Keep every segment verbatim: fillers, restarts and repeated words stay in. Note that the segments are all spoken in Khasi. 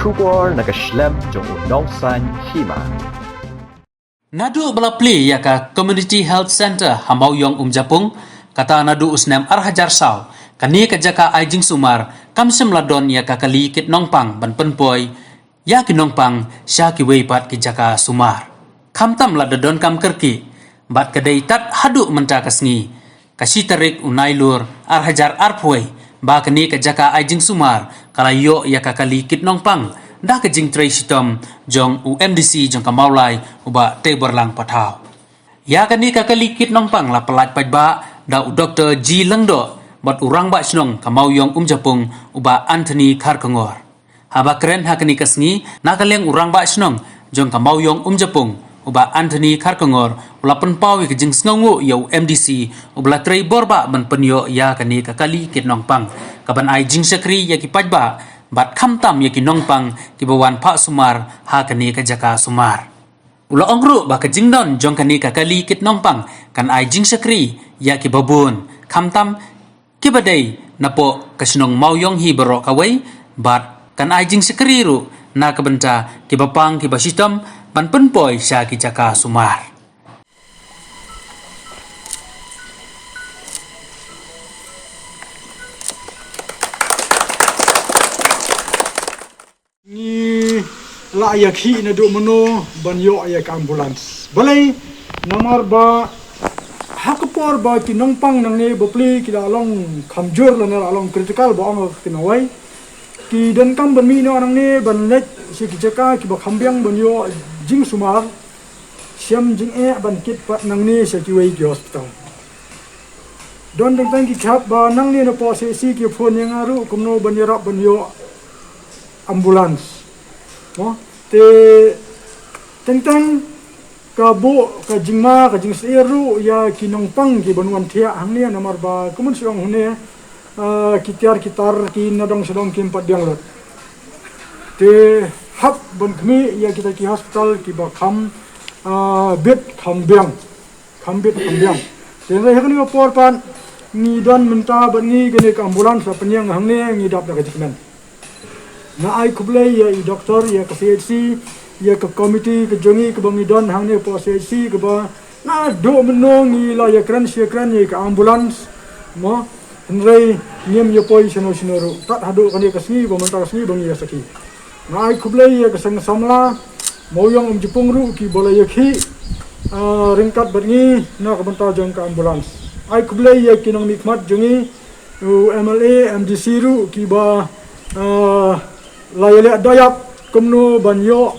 Khubor na ka shlem jong u nongsan hima. Naduh ba la plie ïa ka Community Health Centre ha Mawiong Umjapung, kata naduh u snem ar hajar saw, kane ka jaka ai jingsumar kam shym la don ïa ka kali kit nongpang ban pynpoi ïa ki nongpang sha kiwei pat ki jaka sumar. Khamtam lada donkam kyrkieh, bad ka dei tad haduh mynta ka sngi, ka shi tarik u Nailur ar hajar arphew, ba kane ka jaka ai jingsumar ka la ïoh ïa ka kali kit nongpang da ka jingtrei shitom jong u M D C jong ka Mawlai, u Bah Teiborlang Pathaw. Ïa kane ka kali kit nongpang la pyllait paidbah da u Doktor G Lyngdoh bad u Rangbah Shnong ka Mawiong Umjapung, u Bah Anthony Kharkongor. Haba kren ha kane ka sngi na ka liang u Rangbah Shnong jong ka Mawiong Umjapung, u Bah Anthony Kharkongor, u la pynpaw ïa ka jingsngewnguh ïa u M D C uba la trei bor bha ban pynïoh ïa kane ka kali kit nongpang kaban ai jingshakri ïa ki paidbah bad khamtam ïa ki nongpang kiba wan phah sumar ha kane ka jaka sumar. U la ong ruh ba ka jingdon jong kane ka kali kit nongpang kan ai jingshakri ïa kiba bun, khamtam kiba dei napoh ka shnong Mawiong hi baroh kawei, bad kan ai jingshakri ruh na ka bynta kiba pang kiba shitom ban pynpoi sha ki jaka sumar. Ngi la ïakhih naduh mynno ban ïoh ïa ka ambulance. Balei? Namar ba ha ka por ba ki nongpang nangne ba plie ki la long khamjur lane la long critical ba ong ki nongwei, ki donkam ban mih noh nangne ban leit sha ki jaka kiba kham biang ban ïoh jingsumar, shem jingeh ban kit pat nangne sha kiwei ki hospital. Don teng teng ki khap ba nangne napoh C H C ki phone ïa nga ruh kumno ban ïarap ban ïoh ambulance. Mo, te teng teng ka buh ka jingma ka jingsyier ruh ïa ki nongpang kiban wan thiah hangne, namar ba kumno shu ong hangne, ah, ki tiar ki tar ki nadong shadong kim pat biang lut. Te hap ban khmih ïa kita ki hospital kiba kham, ah, bit kham biang. Kham bit kham biang. Te hynrei ha kane ka por pat ngi don mynta bad ngi kane ka ambulance la pynïeng hangne, ngi dap da ka jingkmen. Nga ai khublei ïa i doktor, ïa ka C H C, ïa ka komiti ka jong ngi kaba ngi don hangne hapoh C H C kaba naduh mynno ngi la ïakren shi ïakren ïa ka ambulance. Mo, hynrei ngim ïa poi shano shano ruh tad haduh kane ka sngi ba mynta ka sngi ba ngi ïa sakhi. Nga ai khublei ïa ka seng samla Mawiong Umjapung ruh kiba la ïakhih, ah, ryngkat bad ngi na ka bynta jong ka ambulance. Ai khublei ïa ki nongmihkhmat jong ngi, u M L A, M D C ruh kiba, ah, la ïaleh da ïap kumno ban ïoh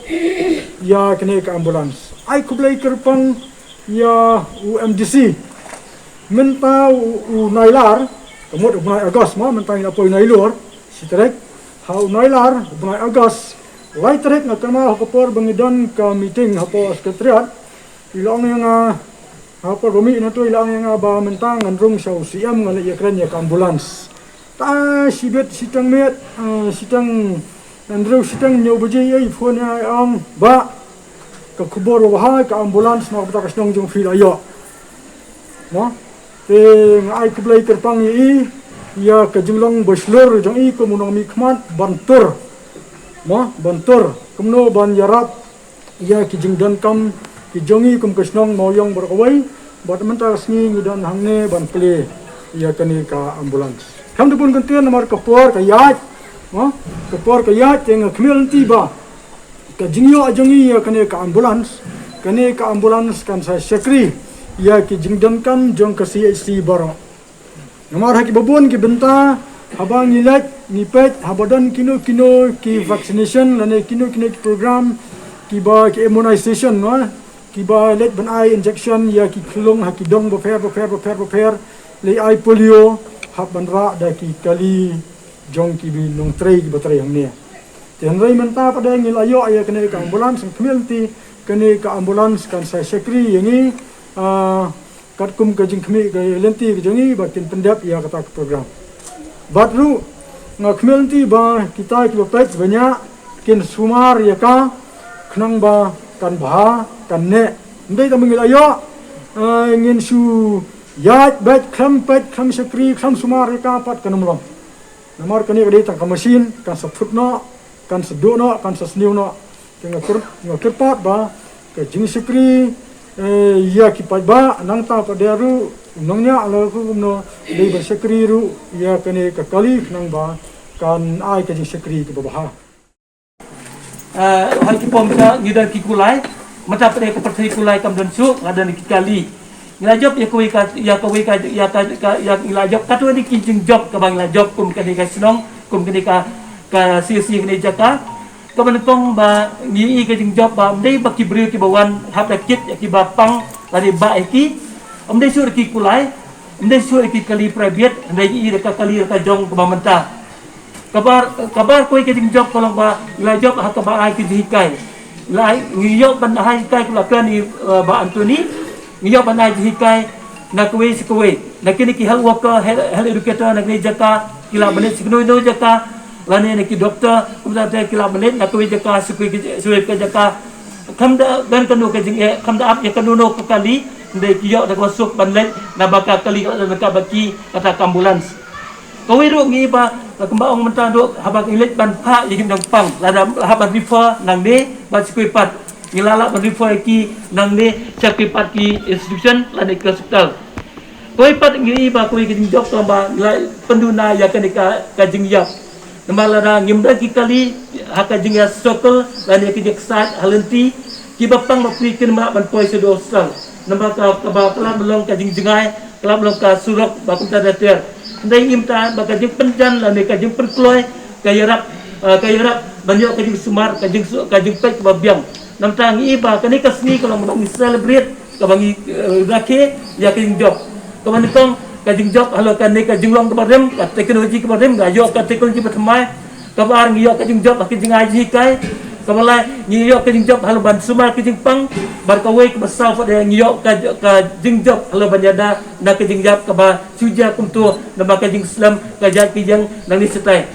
ïa kane ka ambulance. Ai khublei kyrpang ïa u M D C. Mynta u, u Nailar, ka mut u bnai August mo, mynta ngi la poi Nailur, shi tarik. Ha u Nailar, u bnai August, lai tarik nga kynmaw ha ka por ba ngi don ka meeting hapoh secretariat, i la ong ïa nga, ha ka por ba mih na tu i la ong ïa nga ba mynta ngan rung sha u C M ngan leit ïakren ïa ka ambulance. Ta shibit shiteng miet, eh, shiteng hynriew shiteng hynñiew baje ïa i phone ïa i ong ba ka khubor ba bha ka ambulance na ka bynta ka shnong jong phi la ïoh. Mo? Te nga ai khublei kyrpang ïa i ïa ka jinglong ba shlur jong i kum u nongmihkhmat ban tur. Mo? Ban tur kumno ban ïarap ïa ki jingdonkam ki jong ngi kum ka shnong Mawiong baroh kawei, bad mynta ka sngi ngi don hangne ban plie ïa kane ka ambulance. Kam da bun kyntien namar ka por ka ïaid, mo, ka por ka ïaid, te nga khmih lynti ba ka jingïoh jong ngi ïa kane ka ambulance, kane ka ambulance kan sa shakri ïa ki jingdonkam jong ka C H C baroh. Namar ha kiba bun ki bynta, haba ngi leit ngi peit haba don kino kino ki vaccination lane kino kino ki program kiba ki immunization, no, kiba leit ban ai injection ïa ki khlung ha ki dong bapher bapher bapher bapher, leit ai polio, hap ban rah da ki kali jong ki nongtrei kiba trei hangne. Te hynrei mynta pat ngi la ïoh ïa kane ka ambulance, nga khmih lynti kane ka ambulance kan sa shakri ïa ngi, ah, katkum ka jingkhmih ka lynti ka jong ngi ba kin pyndep ïa kata ka program. Bad ruh nga khmih lynti ba kita kiba peit ba ñiah kin sumar ïa ka khnang ba kan bha kan neh. Ym dei tang ba ngi la ïoh, eh, ngin shu ïaid beit khlem peit khlem shakri khlem sumar ïa ka pat kan ym long. Namar kane ka dei tang ka machine kan sa phut noh, kan sa duh noh, kan sa sniew noh. Te nga kyr-, nga kyrpad ba ka jingshakri, eh, ïa ki paidbah, nangta pat de ruh u nongñiah la kumno, dei ban shakri ruh ïa kane ka kali khnang ba kan ai ka jingshakri kaba bha. Ah, ha ki por mynta ngi don ki kulai, mynta pat de ka pyrthei kulai kam don shuh, nga don ki kali. Ngi la jop ïa kawei ka, ïa kawei ka, ïa ka, ka, ïa ngi la jop katto katne ki jingjop kaba ngi la jop kum kane ka shnong, kum kane ka, ka C S C kane jaka. Kaba nyngkong ba ngi ïohi ka jingjop ba ym dei ba ki briew kiba wan hap da kit ïa kiba pang lane bah ïa ki. Ym dei shuh ki kulai, ym dei shuh ki kali private, hynrei ngi ïohi da ka kali da ka jong kaba mynta. Kaba, kaba kawei ka jingjop ka long ba ngi la jop ha kaba ai ka jinghikai. La ai, ngi ïoh ban ai hikai kaba la plan ïa, eh, Bah Anthony. Ngi ïoh ban ai jinghikai na kawei sha kawei. Na kine ki health worker, health, health educator na kine jaka, ki lah ban leit sha kino kino jaka. Lane na ki doctor, kumta te ki lah ban leit na kawei jaka sha kawei, sha kawei ka jaka. Kam da don kano ka jingeh, kam da ap ïa kano kano ka kali, hynrei ki ïoh da ka suk ban leit, naba ka kali ka la don ka ba ki kata ka ambulance. Kawei ruh ngi ba, la kumba ong mynta ruh, haba ngi leit ban phah ïa ki nongpang, lada hap ban refer nangne bad sha kawei pat. Ngi la lah ban refer ïa ki nangne sha kawei pat ki institution lane ki hospital. Kawei pat ngi ïohi ba kawei ka jingjop ka long ba ngi la pynduna ïa kane ka, ka jingïap. Namar lada ngim don ki kali ha ka jingïasoh lane ka jingïaksaid ha lynti, kiba pang bapli kim lah ban poi sha hospital. Namar ka, kaba ka la long ka jingjngai, ka la long ka surok ba kumta da ter. Hynrei ngim tip ba ka jingpynjan lane ka jingpynkloi ka ïarap, eh, ka ïarap ban ïoh ka jingsumar, ka jingsu-, ka jingpeit kaba biang. Namta ngi ïohi ba kane ka sngi ka long ba ngi celebrate, kaba ngi, eh, rakhe ïa ka jingjop. Kaba nyngkong ka jingjop halor kane ka jinglong kaba rim, ka teknoloji kaba rim, nga ïoh ka teknoloji ba thymmai. Kaba ar ngi ïoh ka jingjop ha ka jingai jinghikai. Kaba lai ngi ïoh ka jingjop halor ban sumar ka jingpang. Bad kawei kaba saw pat de ngi ïoh ka, ka jingjop halor ban ïada na ka jingïap kaba shu jia kumto, namar ka jingslem ka jait ka ïeng nangne shatai.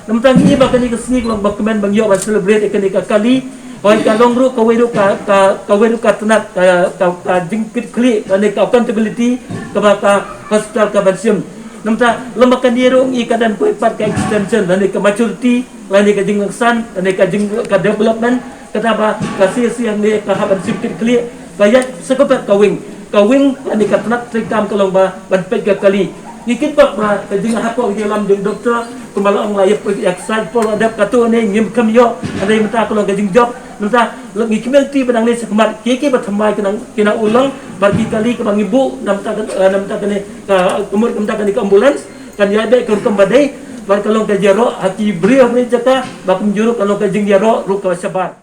Namta ngi ïohi ba kane ka sngi ka long ba kmen ba ngi ïoh ban celebrate ïa kane ka kali. Hooid ka long ruh kawei ruh ka, ka, kawei ruh ka tnat ka, ka, ka jingkitkhlieh lane ka accountability kaba ka hospital ka ban shim. Namta lem bad kane ruh ngi ka don kawei pat ka extension lane ka maturity lane ka jingrangsan lane ka jing, ka development, kata ba ka C S C hangne ka hap ban shim kit khlieh, ka ïaid sa kawei pat ka wing. Ka wing lane ka tnat treikam ka long ba ban peit ka kali. Ngi kit pat ba ka jinghapoh ka jingïalam jong doktor, kumba la ong la ïa peit ïa ka side pol adep katto katne ngim kham ïoh, hynrei mynta ka long ka jingjop. Namta ngi kmen ti ba nangne shakhmat ki, kiba thymmai ki nang, ki nang u long bad ki kali kiba ngi buh namta ka, eh, namta kane ka, ka mut namta kane ka ambulance. Kan ïaid beit ka rukom ba dei, bad ka long ka jingïaroh ha ki briew ha ki jaka, ba kumjuh ruh ka long ka jingïaroh ruh kaba shabar.